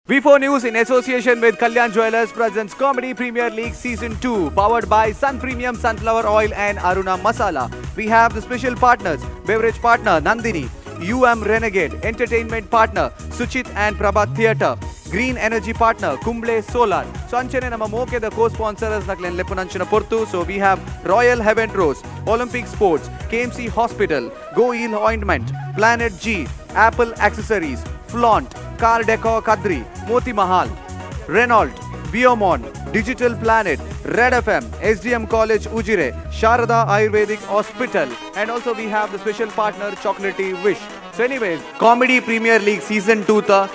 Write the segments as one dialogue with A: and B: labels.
A: V4 News in association with Kalyan Jewelers presents Comedy Premier League Season 2, powered by Sun Premium Sunflower Oil and Aruna Masala. We have the special partners, beverage partner Nandini, UM Renegade, entertainment partner Suchit and Prabhat Theatre, green energy partner Kumble Solar. So ಅಂಚನೆ ನಮ್ಮ ಮೋಕೆದ co sponsors ನಕ್ಲೆನ್ ಲೆಪ್ಪುನಂಚಿನ ಪೊರ್ತು. So we have Royal Heaven Rose, Olympic Sports, KMC Hospital, Go Heal Ointment, Planet G, Apple Accessories, Flaunt, Car Deco Kadri, Moti Mahal, Renault, Biomon, Digital Planet, Red FM, SDM College Ujire, Sharada Ayurvedic Hospital, and also we have the special partner Chocolatey Wish. So anyways, Comedy Premier League Season 2 ತ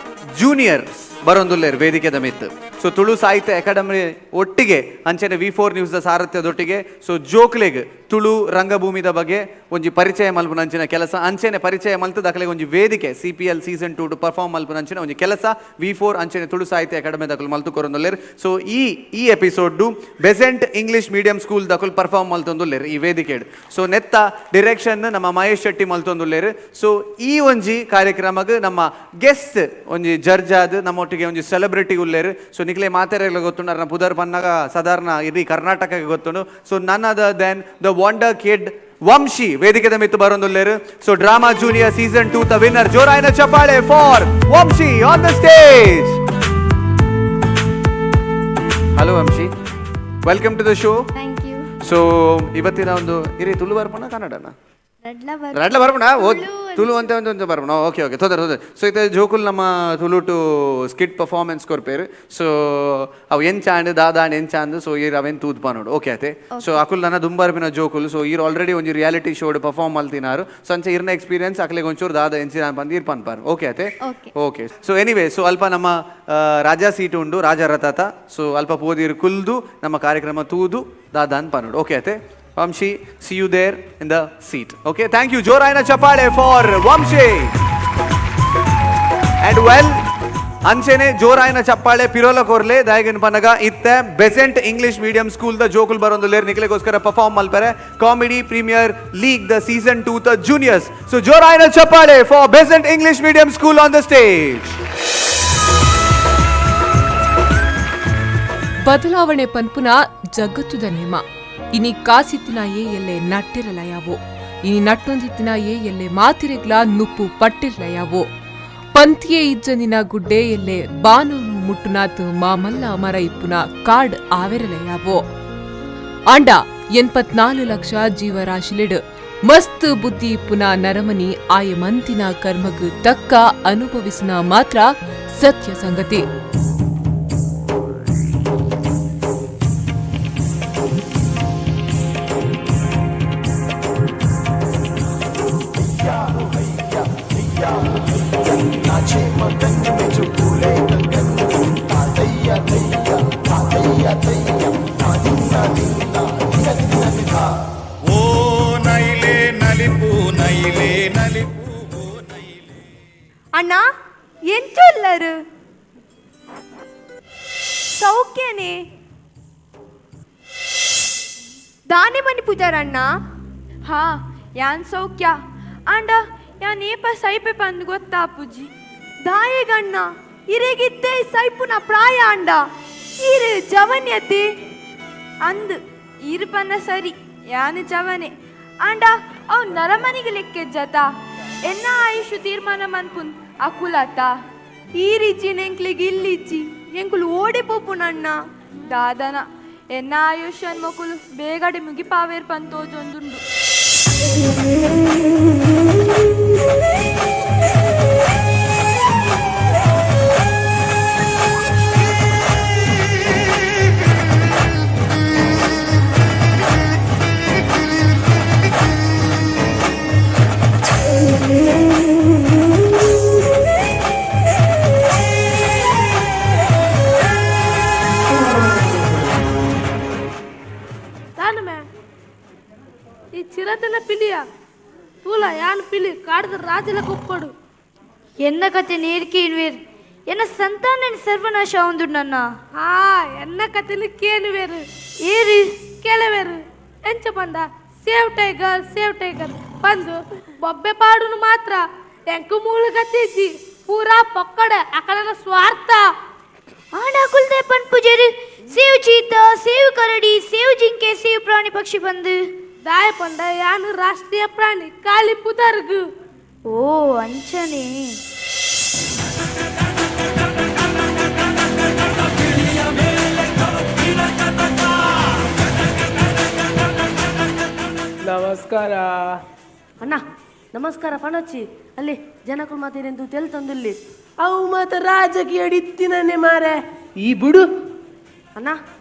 A: juniors ಬರೊಂದುಲ್ಲೇರ್ ವೇದಿಕೆದ ಮಿತ್ತು. So Tulu Sahitya academy ಒಟ್ಟಿಗೆ ಅಂಚನೆ ವಿ4 ನ್ಯೂಸ್ದ ಸಾರಥ್ಯದೊಟ್ಟಿಗೆ so ಜೋಕ್ಲೆಗ್ ತುಳು ರಂಗಭೂಮಿದ ಬಗ್ಗೆ ಒಂಜಿ ಪರಿಚಯ ಮಲ್ಪುನಂಚಿನ ಕೆಲಸ, ಅಂಚನೆ ಪರಿಚಯ ಮಲ್ತದ ಅಕಲೆಗ್ ಒಂಜಿ ವೇದಿಕೆ CPL season 2 to perform ಮಲ್ಪುನಂಚಿನ ಒಂಜಿ ಕೆಲಸ ವಿ4 ಅಂಚನೆ ತುಳು ಸಾಹಿತ್ಯ ಅಕಾಡೆಮಿ ದಕುಲು ಮಲ್ತು ಕೊರೊಂದುಲ್ಲೆರ್. ಸೊ ಈ ಈ episode Besant English medium school ದಕುಲು perform ಮಲ್ತೊಂದುಲ್ಲೆರ್ ಈ ವೇದಿಕೆಡ್. ಸೊ ನೆತ್ತ ಡಿರೆಕ್ಷನ್ ನಮ್ಮ ಮಹೇಶ್ ಶೆಟ್ಟಿ ಮಲ್ತೊಂದುಲ್ಲೆರ್. ಸೊ ಈ ಒಂಜಿ ಕಾರ್ಯಕ್ರಮಗ್ ನಮ್ಮ ಗೆಸ್ಟ್ ಒಂಜಿ ಜಡ್ಜ್ ಆದ್ ನಮ್ಮೊಟ್ಟಿಗೆ ಒಂಜಿ ಸೆಲೆಬ್ರಿಟಿ ಉಲ್ಲೆರ್. ಸೊ ನಿಕ್ಲೆ ಮಾತೆರೆಗ್ಲ ಗೊತ್ತುಂಡು, ಪುದರ್ ಪನ್ನಗ ಸಾಧಾರಣ ಇಡೀ ಕರ್ನಾಟಕಕ್ಕೆ ಗೊತ್ತುಂಡು. So none other than the wonder kid Vamshi ವೇದಿಕೆದ ಮಿತ್ತು ಬರೊಂದುಲ್ಲೆರ್. So drama junior season 2 the winner, ಜೋರಾಯಿನ ಚಪ್ಪಾಳೆ for Vamshi on the stage. Hello Vamshi, welcome to the show.
B: Thank you.
A: So ಇವತ್ತಿನ ಒಂದು ಇರಿ ತುಳು ಬರ್ಪಣ ಕನ್ನಡನ?
B: ರಡ್ಲ.
A: ರಡ್ಲ ಬರ್ಪಣ. ಓ, ತುಳು ಅಂತ ಒಂದು ಒಂದು ಬರ್ಪಣ. ಓಕೆ ಓಕೆ, ತೊಂದರೆ ತೊಂದರೆ. ಸೊ ಇತ್ತೆ ಜೋಕುಲ್ ನಮ್ಮ ತುಳುಟು ಸ್ಕಿಟ್ ಪರ್ಫಾರ್ಮೆನ್ಸ್ ಕೊರ್ಪೇರು. ಸೊ ಅವು ಎಂಚಾಂಡ್ ದಾದಾಂಡ್ ಎಂಚಾಂದ್, ಸೊ ಈರ್ ಅವೇನ್ ತೂದ್ ಪಾನೋಡು. ಓಕೆ ಆತೆ? ಸೊ ಅಕುಲ್ ನನ್ನ ದುಂಬರ್ಪಿನ ಜೋಕುಲ್. ಸೊ ಈರ್ ಆಲ್ರೆಡಿ ಒಂಜಿ ರಿಯಾಲಿಟಿ ಶೋಡ್ ಪರ್ಫಾರ್ಮ್ ಮಲ್ತಿನಾರು. ಸೊ ಅಂಚೆ ಇರ್ನ ಎಕ್ಸ್ಪೀರಿಯನ್ಸ್ ಅಕ್ಲೆಗ್ ಒಂಚೂರು ದಾದ ಎಂಚಿನ ಪಂದ್ ಈರ್ ಪನ್ಪಾರು. ಓಕೆ ಆತೆ?
B: Okay.
A: Okay. So anyway, so ಅಲ್ಪ ನಮ್ಮ ರಾಜಾ ಸೀಟ್ ಉಂಡು, ರಾಜ ರಥತ. ಸೊ ಅಲ್ಪ ಪೋದಿರು ಕುಲ್ದು ನಮ್ಮ ಕಾರ್ಯಕ್ರಮ ತೂದು ದಾದಾನ್ ಪನ್ನೋಡು. ಓಕೆ ಆತೆ Vamshi? See you there in the seat. Okay, thank you. ಜೋರಾಯಿನ ಚಪ್ಪಾಳೆ ಫಾರ್ ವಂಶಿ. ಅಂಡ್ ವೆಲ್, ಅಂಚೆನೆ ಜೋರಾಯಿನ ಚಪ್ಪಾಳೆ ಪಿರೋಲ ಕೊರ್ಲೆ. ದಾಯಗನ್ ಪನಗ ಇತ್ತೆ Besant English medium school the ಜೋಕುಲ್ ಬರೊಂದು ನಿಕ್ಲೆಗೋಸ್ಕರ ಪರ್ಫಾರ್ಮ್ ಮಲ್ಪರೆ, Comedy Premier League the season 2 the juniors. So ಜೋರಾಯಿನ ಚಪ್ಪಾಳೆ for Besant English Medium School on the stage.
C: ಬದಲಾವಣೆ ಪನ್ಪುನ ಜಗತ್ತುದ ನೇಮ. ಇನಿ ಕಾಸಿತ್ತಿನಾಯೇ ಎಲ್ಲೆ ನಟ್ಟಿರಲ ಯಾವೋ, ಇನಿ ನಟ್ಟೊಂದಿತ್ತಿನಾಯೇ ಎಲ್ಲೆ ಮಾತಿರೆಗ್ಲ ನುಪ್ಪು ಪಟ್ಟಿರ್ಲ ಯಾವೋ. ಪಂತಿಯೇ ಇಜ್ಜಂದಿನ ಗುಡ್ಡೆ ಎಲ್ಲೆ ಬಾನೂನು ಮುಟ್ಟುನಾತ್ ಮಾಮಲ್ಲ ಮರ ಇಪ್ಪುನ ಕಾಡ್ ಆವೆರಲ ಯಾವೋ. ಆಂಡ 84 ಲಕ್ಷ ಜೀವರಾಶಿಲೆಡ್ ಮಸ್ತ್ ಬುದ್ಧಿ ಇಪ್ಪುನ ನರಮನಿ ಆಯ ಮಂತಿನ ಕರ್ಮಗ್ ತಕ್ಕ ಅನುಭವಿಸಿನ ಮಾತ್ರ ಸತ್ಯ ಸಂಗತಿ.
D: ಓ ನೈಲೆ ನಲಿಪು ನೈಲೆ ನಲಿಪು ಓ ನೈಲೆ.
B: ಅಣ್ಣ, ಎಂಚುಲ್ಲರು? ಸೌಖ್ಯನೇ? ದಾನೆ ಮನಿ ಪೂಜಾರಣ್ಣ.
E: ಹಾ, ಯಾನ್ ಸೌಖ್ಯ. ಆಂಡ ಯಾನ್ ಏಪ ಸೈಪೆ ಪಂದ್ ಗೊತ್ತಾ ಪುಜಿ.
B: ದಾಯೆಗಣ್ಣ? ಇರೆಗಿದ್ದೆ ಸೈಪುನ ಪ್ರಾಯ ಅಂಡ ಇರು ಜವನ್ಯತೆ.
E: ಅಂದ್, ಈರು ಪನ್ನ ಸರಿ, ಯಾನ್ ಜವನೆ. ಆಂಡ ಅವು ನರಮನಿಗೆ ಲೆಕ್ಕೆಜ್ಜತ? ಎನ್ನ ಆಯುಷು ತೀರ್ಮಾನ ಮನ್ಪುನ್ ಅಕುಲತ?
B: ಈರಿಜ್ಜಿ ನೆಂಕ್ಲಿಗೆ ಇಲ್ಲಿಜ್ಜಿ, ಎಂಕುಲು ಓಡೆ ಪೋಪುನಣ್ಣ?
E: ದಾದನ, ಎನ್ನ ಆಯುಷ್ಯನ್ ಮೊಕುಲು ಬೇಗಡೆ ಮುಗಿಪಾವೇರ್ ಪಂತೋಜೊಂದುಂಡು.
F: ದಾನಮೆ ಈ ಚಿರತನ ಪಿಲಿಯ ತೂಲ, ಯಾನ್ ಪಿಲಿ ಕಾಡ್ದ ರಾಜಲ ಕುಪ್ಪಡು.
G: ಎನ್ನ ಕತೆ ನೇರ್ಕೇನ್ವೇರ್, ಎನ್ನ ಸಂತಾನ ಸರ್ವನಾಶ ಉಂದು ನನ್ನ.
F: ಆ ಎನ್ನ ಕತೆನು ಕೇನುವೇರು.
G: ಏರು?
F: ಕೆಲವೇರು ಎಂಚ ಬಂದ, save tiger save tiger ಬಂದು ಬೊಬ್ಬೆ ಪಾಡುನು ಮಾತ್ರ ಎಂಕು ಮೂಳು ಗತಿಜ್ಜಿ. ಪೂರಾ ಪೊಕ್ಕಡೆ ಅಕಲನ ಸ್ವಾರ್ಥ.
G: ಆಂಡ ಅಕುಲ್ದೆ ಪನ್ಪುಜೆರ್ ಸೇವ್ ಚೀತಾ, ಸೇವ್ ಕರಡಿ, ಸೇವ್ ಜಿಂಕೆ, ಸೇವ್ ಪ್ರಾಣಿ ಪಕ್ಷಿ ಬಂದು.
F: ದಾಯ ಪಂಡ ಯಾನು ರಾಷ್ಟ್ರೀಯ ಪ್ರಾಣಿ ಕಾಲಿ ಪುದರ್ಗು.
G: ಓ ಅಂಚನೆ.
H: ನಮಸ್ಕಾರ
F: ಅಣ್ಣ. ನಮಸ್ಕಾರ ಪಣೋಚಿ. ಅಲ್ಲಿ ಜನಕುಲ್ ಮಾತೇನೆಂದು ತೆಲ್ ತಂದುಲ್ಲಿ.
H: ಅವು ಮಾತ ರಾಜಕೀಯ ಇತ್ತಿನನ್ನೇ ಮಾರೆ ಈ ಬುಡು.
F: ಅಣ್ಣ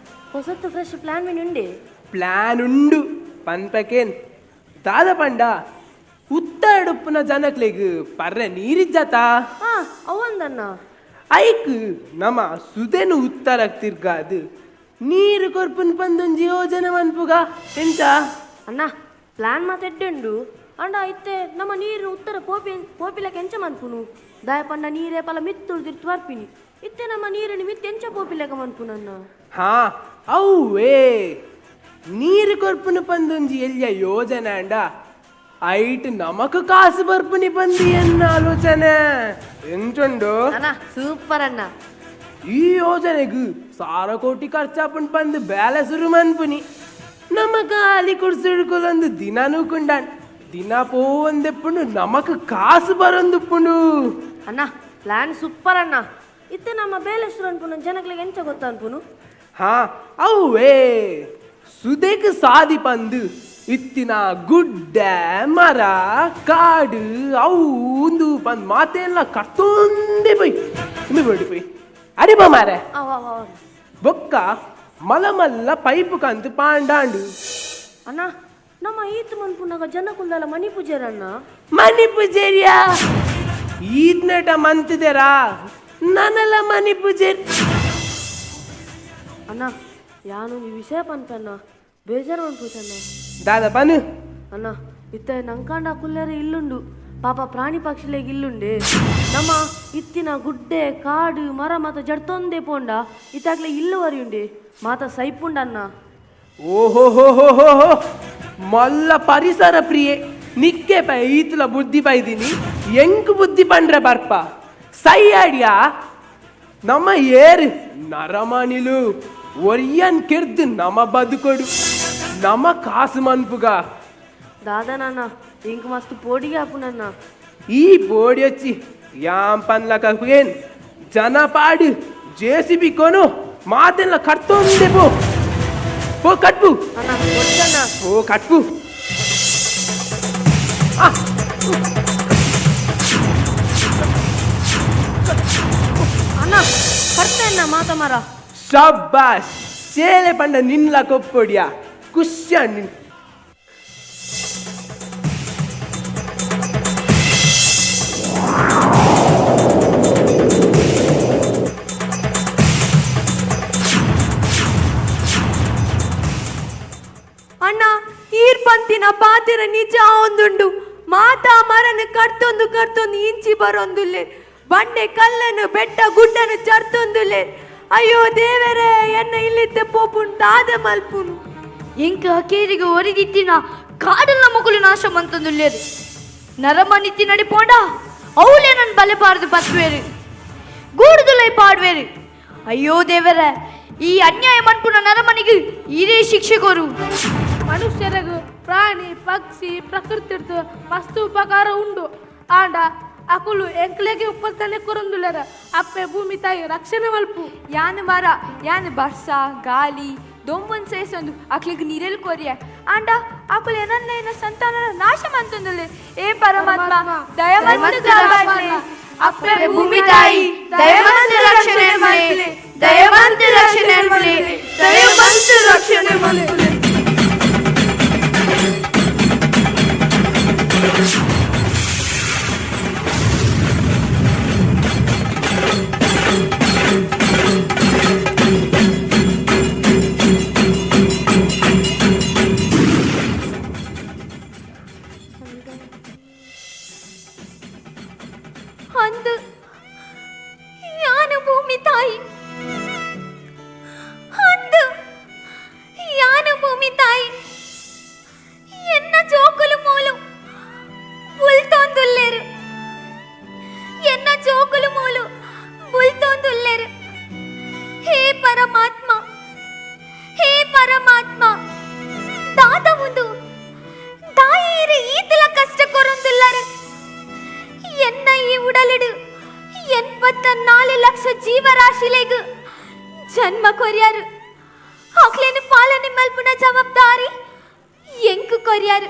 F: ಹೊಸತ್ತು ಫ್ರೆಶ್ ಪ್ಲಾನ್ ಮೀನು ಉಂಡೆ.
H: ಪ್ಲಾನ್ ಉಂಡು ಪನ್ಪಕೇನ್ ದಾದ ಪಂಡ ಉತ್ತರಡುಪ್ಪುನ ಜನಕ್ಲೆಗ್ ಪರ್ರೆ ನೀರಿಜ್ಜಾತ.
F: ಹಾ ಅವಂದಣ್ಣ.
H: ಐಕ್ ನಮ ಸುದೆನು ಉತ್ತರಕ್ ತಿರ್ಗಾದು ನೀರು ಕೊರ್ಪುನ್ ಪಂದೊಂಜಿ ಯೋಜನೆ ಮನ್ಪುಗ ಎಂತ?
F: ಅಣ್ಣ ಪ್ಲಾನ್ ಮಾತೆಡ್ಡುಂಡು ಅಂಡ ಇತ್ತೆ ನಮ್ಮ ನೀರಿನ ಉತ್ತರ ಪೋಪಿ ಪೋಪಿಲಕ್ಕೆ ಎಂಚ ಮನ್ಪುನು? ದಾಯ ಪಂಡ ನೀರೇ ಪಲ ಮಿತ್ತುಳು ತಿರ್ತು ಬರ್ಪಿನಿ. ಇತ್ತೆ ನಮ್ಮ ನೀರಿನ ಮಿತ್ತು ಎಂಚ ಪೋಪಿಲಕ ಮನ್ಪುನನ್ನ?
H: ಹಾ ಅವ್ವೇ ನೀರು ಕೊರ್ಪುನು ಪಂದೊಂಜಿ ಎಲ್ಲಿಯ ಯೋಜನೆ ಅಂಡ ಐಟ್ ನಮಕ್ ಕಾಸು ಬರ್ಪುನಿ ಪಂದಿ ಎನ್ನ ಆಲೋಚನೆ ಎಂಚುಂಡು?
F: ಅಣ್ಣ ಸೂಪರ್ ಅಣ್ಣ.
H: ಈ ಯೋಜನೆಗು 1000 ಕೋಟಿ ಖರ್ಚಾಪುನ್ ಪಂದು ಬೇಲೆ ಸುರು ಮನ್ಪುನಿ. ನಮ್ಮ ಖಾಲಿ ಕುಡ್ಸಿಡ್ಕೊಲೊಂದು ದಿನನೂ ಕುಂಡಾನ್ ದಿನ ಪೋವಂದೆಪ್ಪುಂಡು ನಮಕ್ ಕಾಸು ಬರೊಂದುಪ್ಪುಂಡು.
F: ಅಣ್ಣ ಪ್ಲಾನ್ ಸೂಪರ್ ಅಣ್ಣ. ಇತ್ತೆ ನಮ್ಮ ಬೇಲೆ ಶುರು ಅನ್ಪುನು ಜನಗಳಿಗೆ ಎಂಚ ಗೊತ್ತ ಅನ್ಪುನು?
H: ಹಾ ಅವ್ವೇ ಸುದೆಕ್ ಸಾದಿ ಪಂದು ಇತ್ತಿನ ಗುಡ್ಡೆ ಮರ ಕಾಡು ಅವು ಉಂದು ಪಂದ್ ಮಾತೆಲ್ಲ ಕರ್ತೊಂದೇ ಪೋಯ್ ಉಂದು ಬೋಡಿ ಪೋಯ್ ಅರೆ ಬಾ ಮಾರೆ. ಬೊಕ್ಕ ಮಲ ಮಲ್ಲ ಪೈಪು ಕಂತು ಪಾಂಡಾಂಡು.
F: ಅಣ್ಣ ನಮ್ಮ ಈತ್ ಮನ್ಪುನಾಗ ಜನಕುಲ್ದಲ್ಲ ಮಣಿ ಪೂಜಾರಣ್ಣ.
H: ಮಣಿ ಪೂಜಾರಿಯಾ ಈತ್ನೇಟ ಮಂತಿದೇರಾ ನಾನೆಲ್ಲ ಮಣಿ ಪೂಜಾರಿ.
F: ಅಣ್ಣ ಯಾನೊಂದು ವಿಷಯ ಪನ್ಪಣ್ಣ ಬೇಜಾರು ಅನ್ಪುಚಣ್ಣ.
H: ದಾದ ಪನು?
F: ಅಣ್ಣ ಇತ್ತ ನಂಕಾಂಡ ಕುಲ್ಲೇರೆ ಇಲ್ಲುಂಡು ಪಾಪ ಪ್ರಾಣಿ ಪಕ್ಷಿಲೆಗ್ ಇಲ್ಲುಂಡೆ. ನಮ್ಮ ಇತ್ತಿನ ಗುಡ್ಡೆ ಕಾಡು ಮರ ಮಾತ ಜಡ್ತೊಂದೇ ಪೋಂಡ ಇತ್ತಾಗ್ಲೆ ಇಲ್ಲುವರಿಯುಂಡೆ ಮಾತ ಸೈಪುಂಡಣ್ಣ.
H: ಓಹೋ ಹೋ ಹೋ ಹೋ ಹೋ ಮಲ್ಲ ಪರಿಸರ ಪ್ರಿಯೆ ನಿಕ್ಕೆ ಪೈ ಈತಲ ಬುದ್ಧಿ ಪೈದಿನಿ ಎಂಕ್ ಬುದ್ಧಿ ಪಂಡ್ರೆ ಬರ್ಪ ಸೈಯಾಡಿಯಾ. ನಮ್ಮ ಏರು ನರಮನಿಲು ಒರಿಯನ್ ಕೆರ್ದು ನಮ ಬದುಕೊಡು ನಮ ಕಾಸು ಮನ್ಪುಗ.
F: ದಾದ ನಾನ ಇಂಕ್ ಮಸ್ತ್ ಪೋಡಿಗೆ ಹಾಪುನಣ್ಣ.
H: ಈ ಪೋಡಿ వచ్చి ಯಾಂ ಪನ್ಲಕೇನ್ ಜನ ಪಾಡು ಜೆಸಿಬಿ ಕೊನು ಮಾತೆಲ್ಲ ಕರ್ತೊಂದೆ ಪೋ ಪೋ ಕಟ್ಪು ಓ ಕಟ್ಪು.
F: ಅಣ್ಣ ಕರ್ತಣ್ಣ ಮಾತ ಮರ.
H: ಶಬ್ಬಾಷ್ ಚೇಲೆ ಪಂಡ ನಿನ್ಲ ಕೊಪ್ಪೊಡಿಯಾ ಖುಷಿ ನಿನ್.
B: ಅಣ್ಣ ಈರ್ ಪಂತಿನ ಪಾತಿರ ನಿಜ ಒಂದುಂಡು ಮಾತಾ ಮರನು ಕರ್ತೊಂದು ಕರ್ತೊಂದು ಇಂಚಿ ಬರೊಂದುಲ್ಲೆ ಬಂಡೆ ಕಲ್ಲನು ಬೆಟ್ಟ ಗುಡ್ಡನು ಚರ್ತೊಂದುಲ್ಲೆ. ಅಯ್ಯೋ ದೇವರೇ ಎನ್ನ ಇಲ್ಲಿದ್ದ ಪೋಪುನ್ ದಾದ ಮಲ್ಪುನು.
G: ಎಂಕ ಅಕೇರಿಗೆ ಒರಿದಿತ್ತಿನ ಕಾಡಲ್ಲ ಮಗುಲು ನಾಶ ಮಂತೊಂದುಲ್ಲೇರು ನರಮನಿತ್ತಿ ನಡಿಪೋಂಡ ಅವಳೇ ನನ್ ಬಲೆಪಾರದು ಪತ್ವೇರು ಗೂಡುದುಲೈ ಪಾಡ್ವೇರು. ಅಯ್ಯೋ ದೇವರೇ ಈ ಅನ್ಯಾಯ ಮನ್ಪುನ ನರಮನಿಗೆ ಇದೇ ಶಿಕ್ಷೆ ಕೊರು.
F: ಮನುಷ್ಯರಿಗೂ ಪ್ರಾಣಿ ಪಕ್ಷಿ ಪ್ರಕೃತಿ ಮಸ್ತು ಉಪಕಾರ ಉಂಡು ಆಂಡ ಅಕುಲು ಎಂಕ್ಲೆಗೆ ಉಪ್ಪಲ್ತಾನೆ ಕೊರೊಂದುಲ್ಲರ ಅಪ್ಪೆ ಭೂಮಿ ತಾಯಿ ರಕ್ಷಣೆ ಮಲ್ಪು.
E: ಯಾನು ಮರ ಯಾನು ಬರ್ಸ ಗಾಲಿ ದೊಂಬನ್ ಸೇಸೊಂದು ಅಕ್ಲಿಗೆ ನೀರೆಲ್ ಕೊರಿಯ ಆಂಡ ಅಕುಲು ಏನನ್ನ ಏನ ಸಂತಾನ ನಾಶ ಮಂತೊಂದುಲ್ಲೆ. ಏ ಪರಮಾತ್ಮ ದಯಮಂತು ಕಾಪಾಡ್ಲೆ. ಅಪ್ಪೆ ಭೂಮಿ ತಾಯಿ ದಯಮಂತು ರಕ್ಷಣೆ ಮಲ್ಪುಲೆ ದಯಮಂತು ರಕ್ಷಣೆ ಮಲ್ಪುಲೆ ದಯಮಂತು ರಕ್ಷಣೆ ಮಲ್ಪುಲೆ.
B: ಅಂದು ಯಾನು ಭೂಮಿ ತಾಯಿ, ಅಂದು ಯಾನು ಭೂಮಿ
E: ಜನ್ಮ ಕೊರ್ಯಾರು ಅಕ್ಲೆನ್ ಪಾಲನೆ ಮಲ್ಪುನ ಜವಾಬ್ದಾರಿ ಎಂಕು ಕೊರ್ಯಾರು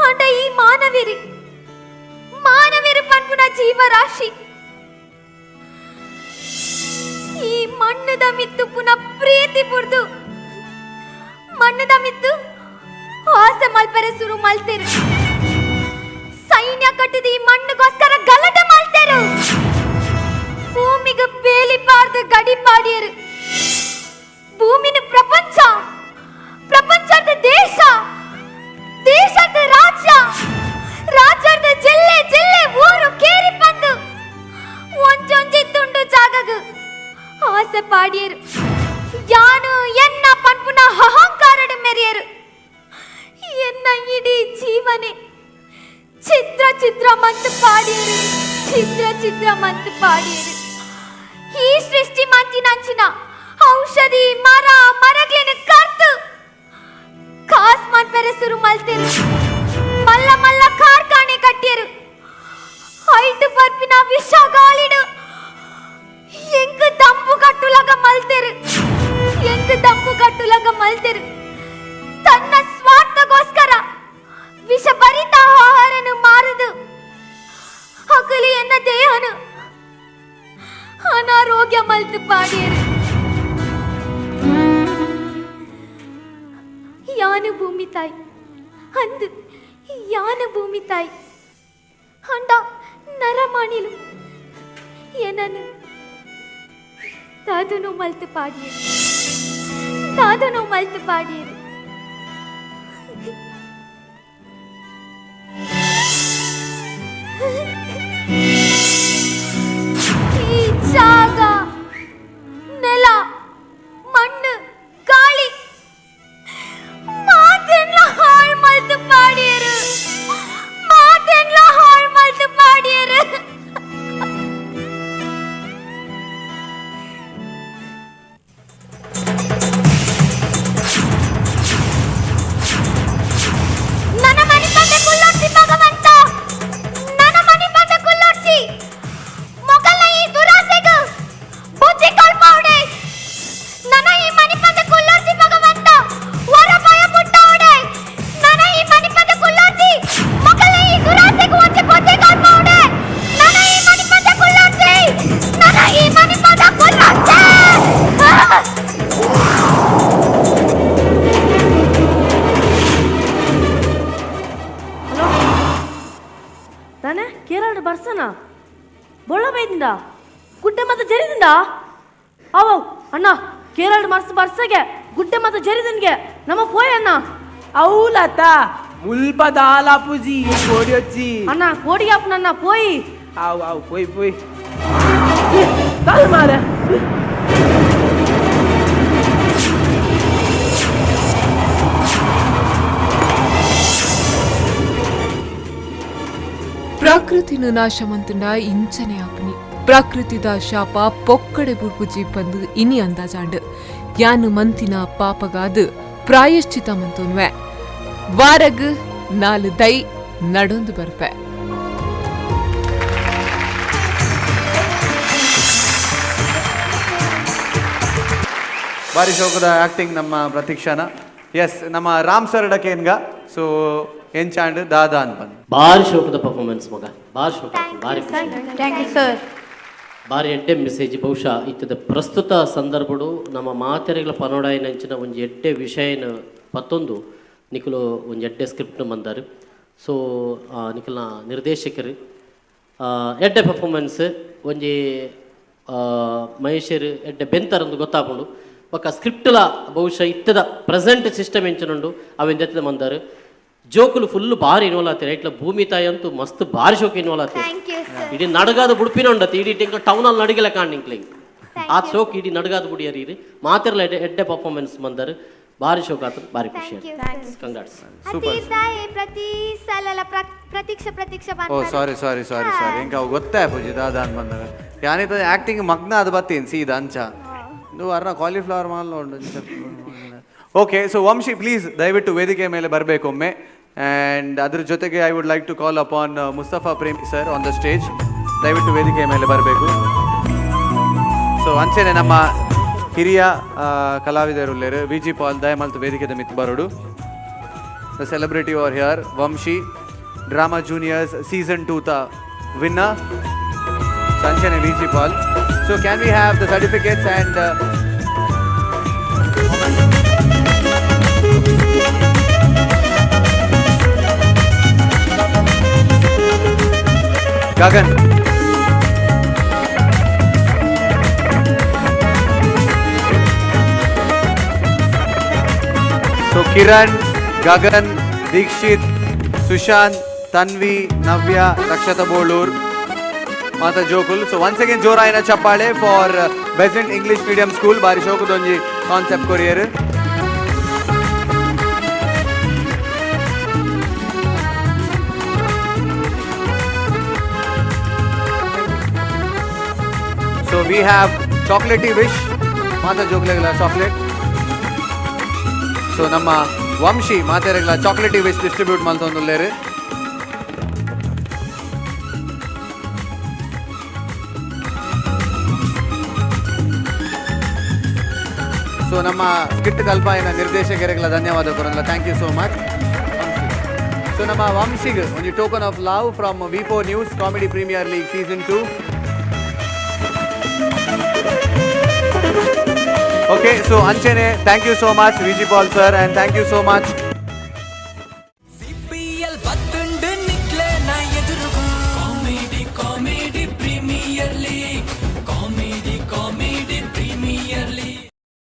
E: ಆಂಡ ಈ ಮಾನವಿರಿ ಮಾನವಿರು ಪನ್ಪುನ ಜೀವರಾಶಿ ಈ ಮಣ್ಣುದ ಮಿತ್ತು ಪುನ ಪ್ರೀತಿ ಪುರ್ದು ಮಣ್ಣುದ ಮಿತ್ತು ಆಸೆ ಮಲ್ಪರೆ ಸುರು ಮಲ್ತೇರು ಸೈನ್ಯ ಕಟ್ಟಿದ ಈ ಮಣ್ಣುಗೋಸ್ಕರ ಗಲಾಟೆ ಮಾಡ್ತೇರು ಭೂಮಿಗೆ ಬೇಲಿ ಪಾರ್ದು ಗಡಿ ಪಾಡಿಯರು ಭೂಮಿನ ಪ್ರಪಂಚ ಪ್ರಪಂಚದ ದೇಶ ದೇಶದ ರಾಜ್ಯ ರಾಜ್ಯದ ಜಿಲ್ಲೆ ಜಿಲ್ಲೆ ಊರು ಕೇರಿ ಬಂದು ಒಂಜೊಂಜಿ ತುಂಡು ಜಾಗಗು ಆಸೆ ಪಾಡಿಯರು ಯಾನು ಎನ್ನ ಪನ್ಪುನ ಅಹಂಕಾರಡು ಮೆರೆಯರು ಎನ್ನ ಇಡೀ ಜೀವನೆ ಚಿತ್ರ ಚಿತ್ರ ಮಂತ್ ಪಾಡಿಯರು ಚಿತ್ರ ಚಿತ್ರ ಮಂತ್ ಪಾಡಿಯರು ಈ ಸೃಷ್ಟಿ ಮಂತಿನಂಚಿನ ಔಷಧಿ ಮರ ಮರಗ್ಲೇನು ಕರ್ತು ಕಾಸ್ ಮನ್ಪೆರೆ ಸುರು ಮಲ್ತೇರು ಮಲ್ಲ ಮಲ್ಲ ಕಾರ್ಖಾನೆ ಕಟ್ಟಿಯರು ಐಟು ಪರ್ಪಿನ ವಿಷ ಗಾಳಿಡು ಎಂಕ್ ದಂಪು ಕಟ್ಟುಲಗ ಮಲ್ತೇರು ಎಂಕ್ ದಂಪು ಕಟ್ಟುಲಗ ಮಲ್ತೇರು ತನ್ನ ಸ್ವಾರ್ಥಗೋಸ್ಕರ ವಿಷಭರಿತ ಆಹಾರನು ಮಾರದು ಹಗಲು ಎನ್ನ ದೇಹನು ಅನಾರೋಗ್ಯ ಮಲ್ತು ಪಾಡಿಯರು ಯಾನು ಭೂಮಿ ತಾಯಿ ಅಂದು ಯಾನು ಭೂಮಿ ತಾಯಿ ಅಂಡ ನರಮಾಣಿಲು ಏನನು ದಾದನು ಮಲ್ತು ಪಾಡಿಯರು ದಾದನು ಮಲ್ತು ಪಾಡಿಯರು ಈ ಜಾಗ ನೆಲ ಮಣ್ಣು ಗಾಳಿ ಮಾತೆಲ್ಲ ಹಾಳು ಮಲ್ತು ಪಾಡಿಯರು ಮಾತೆಲ್ಲ ಹಾಳು ಮಲ್ತು ಪಾಡಿಯರು ನನ್ನ ಮನೆ ಬಂದೆ ಕುಲ್ಲೋಡ್ಸಿ ಭಗವಂತ ನನ್ನ ಮನೆ ಬಂದೆ ಕುಲ್ಲೋಡ್ಸಿ ಮೊಗಲ ಈ ದುರಾಸೆಗು ಬುದ್ಧಿ ಕಳ್ಪೌಡೆ ನನ್ನ ಈ ಮನೆ ಬಂದೆ ಕುಲ್ಲೋಡ್ಸಿ ಭಗವಂತ ವರ ಭಯ ಪುಟ್ಟೌಡೆ ನನ್ನ ಈ ಮನೆ ಬಂದೆ ಕುಲ್ಲೋಡ್ಸಿ ಮೊಗಲ ಈ ದುರಾಸೆಗು ಒಂಜಿ ಬುದ್ಧಿ ಕಳ್ಪೌಡೆ ನನ್ನ ಈ ಮನೆ ಬಂದೆ ಕುಲ್ಲೋಡ್ಸಿ ನನ್ನ ಈ ಮನೆ ಬಂದೆ ಕುಲ್ಲೋಡ್ಸಿ.
F: ಹಲೋ ತಾನೆ ಕೇರಳ ಬರ್ಸನ ಬೊಳ್ಳ ಬೈದಿಂದ ಗುಡ್ಡೆ ಮತ್ತೆ ಜರಿದಿಂದ ಅವ ಅಣ್ಣ ಕೇರಳ ಮರ್ಸ ಬರ್ಸಗೆ ಗುಡ್ಡೆ ಮತ್ತೆ ಜರಿದನ್ಗೆ ನಮ್ಮ ಪೋಯ್ ಅಣ್ಣ
H: అవులత ಮುಲ್ಪ ದಾಲಾಪುಜಿ ಕೋಡಿ వచ్చి
F: ಅಣ್ಣ ಕೋಡಿಯಾಪನಣ್ಣ ಪೋಯ್
H: ಆವು ಆವು ಪೋಯ್ ಪೋಯ್ ತಾಳು ಮಾರ.
C: ಪ್ರಕೃತಿನ ನಾಶ ಮಂತಂಡ ಇಂಚನೆ ಆಪನಿ ಪ್ರಕೃತಿದ ಶಾಪ ಪೊಕ್ಕಡೆ ಬುಡ್ಬುಜಿ ಬಂದು ಇನಿ ಅಂದಾಜಾಂಡ್ ಯಾನು ಮಂತಿನ ಪಾಪಗಾದು ಪ್ರಾಯಶ್ಚಿತ ಮಂತೋನ್ವೆ ವಾರಗ್ ನಾಲು ದೈ ನಡೊಂದು ಬರ್ಪೆ.
A: ಭಾರಿ ಶೋಕದ ಆಕ್ಟಿಂಗ್ ನಮ್ಮ ಪ್ರತೀಕ್ಷಾನ. ಎಸ್, ನಮ್ಮ ರಾಮ್ ಸರ್ ಡಕೇನ್ಗ ಸೊ ಎಂಚಾಂಡ್ ದಾದಾ ಅಂತ ಬಂದು
I: ಭಾರಿ ಶೋಕದ ಪರ್ಫಾರ್ಮೆನ್ಸ್ ಮಗ, ಭಾರಿ ಶೋಕ, ಭಾರಿ ಖುಷಿ.
G: Thank you sir.
I: ಭಾರಿ ಎಡ್ಡೆ ಮೆಸೇಜ್. ಬಹುಶಃ ಇತ್ತದ ಪ್ರಸ್ತುತ ಸಂದರ್ಭಡು ನಮ್ಮ ಮಾತೆರೆಗಳ ಪನೋಡಾಯಿನಂಚಿನ ಒಂಜಿ ಎಡ್ಡೆ ವಿಷಯನ ಪತ್ತೊಂದು ನಿಕುಲು ಒಂಜಿ ಎಡ್ಡೆ ಸ್ಕ್ರಿಪ್ಟ್ ಬಂದಾರು. ಸೊ ನಿಕಲ್ನ ನಿರ್ದೇಶಕರು ಎಡ್ಡೆ ಪರ್ಫಾರ್ಮೆನ್ಸ್ ಒಂಜಿ ಮಹೇಶರು ಎಡ್ಡೆ ಬೆಂತಾರಂದು ಗೊತ್ತಾಪುಂಡು. ಬೊಕ್ಕ ಸ್ಕ್ರಿಪ್ಟ್ಲ ಬಹುಶಃ ಇತ್ತದ ಪ್ರೆಸೆಂಟ್ ಸಿಸ್ಟಮ್ ಎಂಚನುಂಡು ಅವೆಂದ ಎತ್ತದ ಮಂದಾರು. ಜೋಕುಲು ಫುಲ್ ಭಾರಿ ಇನ್ವಾಲ್ವ್ ಆತೀರ. ಇಟ್ಲ ಭೂಮಿ ತಾಯಿ ಅಂತೂ ಮಸ್ತ್ ಭಾರಿ ಶೋಕ ಇನ್ವಾಲ್ವ್ ಆತೀರ.
E: Thank you sir.
I: ಇಡೀ ನಡಗಾದ ಬುಡ್ಪಿನ ಉಂಡತಿ ಇಡೀ ಟೆಂಕ ಟೌನಲ್ಲಿ ನಡಗಿಲ್ಲ ಕಾಣಿಂಕ್ಲಿಂಗ್ ಆ ಶೋಕ್ ಇಡೀ ನಡಗಾದ ಬುಡಿಯರ್ ಇರಿ ಮಾತಿರಲ್ಲ. ಎಡ್ಡೆ ಎಡ್ಡೆ ಪರ್ಫಾರ್ಮೆನ್ಸ್ ಬಂದರು, ಭಾರಿ ಶೋಕ ಆತು, ಭಾರಿ ಖುಷಿ ಆಯ್ತು. ಕಂಗ್ರಾಟ್ಸ್.
E: ಅತಿ ಪ್ರತಿ ಸಲ ಪ್ರತೀಕ್ಷಾ ಪ್ರತೀಕ್ಷಾ.
A: ಓ ಸಾರಿ ಸಾರಿ ಸಾರಿ ಸಾರಿ, ಎಂಕ ಅವು ಗೊತ್ತೇ ಪೂಜಿ ದಾದಾ ಅಂತ ಬಂದಾಗ ಯಾನಿತ ಆಕ್ಟಿಂಗ್ ಮಗ್ನ ಅದು ಬತ್ತೀನಿ ಸೀದಾ ಅಂಚ ನೀವು ಅರ್ನ ಕಾಲಿಫ್ಲವರ್ ಮಾಲ್ ಉಂಡು. ಓಕೆ, ಸೊ ವಂಶಿ ಪ್ಲೀಸ್ ದಯವಿಟ್ಟು ವೇದಿಕೆ ಮೇಲೆ ಬರಬೇಕು ಒಮ್ಮೆ. ಆ್ಯಂಡ್ ಅದ್ರ ಜೊತೆಗೆ I would like to call upon Mustafa Premi sir on the stage. ದಯವಿಟ್ಟು ವೇದಿಕೆಯ ಮೇಲೆ ಬರಬೇಕು. ಸೊ ಅಂಚೆನೆ ನಮ್ಮ ಹಿರಿಯ ಕಲಾವಿದರುಲ್ಲೇರು ವಿ ಜಿ ಪಾಲ್ ದಯಮಲ್ತ್ ವೇದಿಕೆದ ಮಿತ್ ಬರೋಡು. The celebrity are here Vamshi, drama juniors season 2 ತ winner Sanchane V G Paul. So can we have the certificates and Gagan. So Kiran, Gagan, Dikshit, Sushant, Tanvi, Navya, Rakshata Bolur, Mata Jokul. So once again Joraina Chappale for Besant English Medium School, Bari Shokudonji Concept Courier. So we have Chocolatey Wish, Mata Joklegla chocolate. So ನಮ್ಮ Vamshi ಮಾತೆರೆಗ್ಲ chocolatey wish distribute ಮಲ್ತೊಂದುಲ್ಲೇರು. ಸೊ ನಮ್ಮ skit ಕಲ್ಪಾಯಿನ ನಿರ್ದೇಶಕರಿಗೆಲ್ಲ ಧನ್ಯವಾದ ಕೊರಂದ್ಲ. Thank you so much. So ನಮ್ಮ ವಂಶಿಗ್ ಒಂಜಿ token of love from V4 news comedy premier league season 2. Okay, so ಅಂಚೆನೆ thank you so much V G Paul sir and thank you so much.
J: CPL.